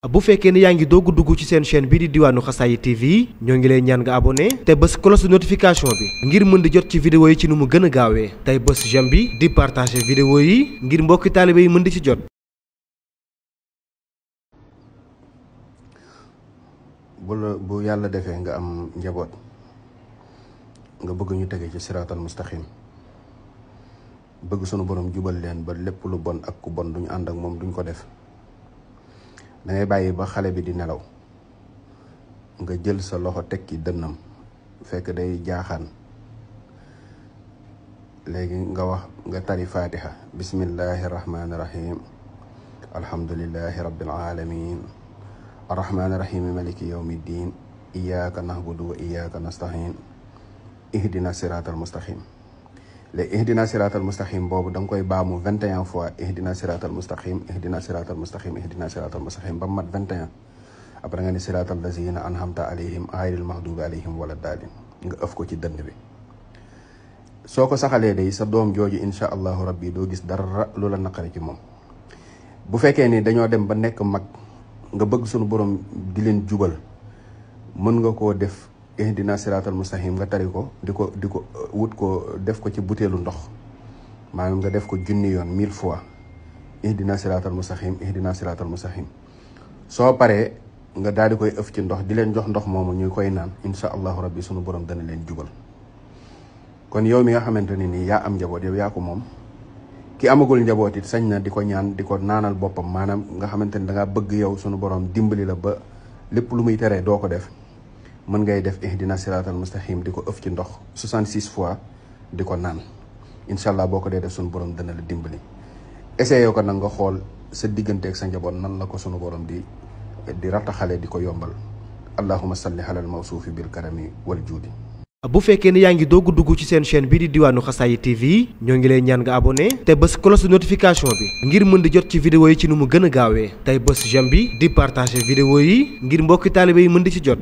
bu fekkee ne yaa ngi doog dugg ci seen chaîne bii di Diwaanu Xasaayid TV ñoo ngi lay ñaan nga abonné te bës cloche de notification bi ngir mën di jot ci vidéo yi ci nu mu gën a gaawee tey bës j'aime bi di partager vidéo yi ngir mbokki taalibe yi mën di ci jot. bu yàlla defee nga am njaboot nga bëgg ñu tege ci siraatal mustaqim bëgg sunu borom jubal leen ba lépp lu bon ak ku bon duñu ànd ak moom duñ ko def. dangay bàyyi ba xale bi di nelaw nga jël sa loxo teg ci dënnam fekk day jaaxaan léegi nga wax nga tari fatiha bismillahi rahmaani rahim alhamdulillahi rabbil alamin arrahmaani rahim maliki yawmi ddin iyyaka na'budu wa iyyaka nasta'in ihdina siratal mustaqim léegi ihdina siratal mustaqim boobu da nga koy baamu 21 fois ihdina siratal mustaqim ihdina siratal mustaqim ihdina siratal mustaqim ba mat 21 après nga ni siratal lazina anhamta alayhim ghayril maghdubi alayhim wala daalin nga ëf ko ci dënd bi soo ko saxalee day sa doom jooju insha allahu rabbi doo gis dara lu la naqari ci moom. bu fekkee ni dañoo dem ba nekk mag nga bëgg sunu borom di leen jubal mën nga koo def ihdina siratal mustaqim nga tari ko di ko wut ko def ko ci butéelu ndox maanaam nga def ko junni yoon 1000 fois ihdina siratal mustaqim ihdina siratal mustaqim soo paree nga daal di koy ëf ci ndox di leen jox ndox moomu ñu koy naan insha allahu rabbi sunu borom dana leen jubal. kon yow mi nga xamante ne nii yaa am njaboot yow yaa ko moom ki amagul njaboot it sañ na di ko ñaan di ko naanal boppam maanaam nga xamante ne dangaa bëgg yow sunu borom dimbali la ba lépp lu muy teree doo ko def. mën ngay def ihdina siratal mustaqim di ko ëf ci ndox 66 fois di ko naan incha allah boo ko dee def sunu borom dana la dimbali. essayé ko nag nga xool sa digganteeg sa njaboot nan la ko sunu borom di rattaxale di ko yombal allahumma salli alal mawsuufi bil karami wal juudi. bu fekkee ne yaa ngi doog dugg ci seen chaîne bii di Diwaanu Xasaayid TV ñoo ngi lay ñaan nga abonné te bës cloche de notification bi ngir mën di jot ci vidéo yi ci nu mu gën a gaawee tey bës j'aime bi di partager vidéo yi ngir mbokki taalibe yi mën di ci jot.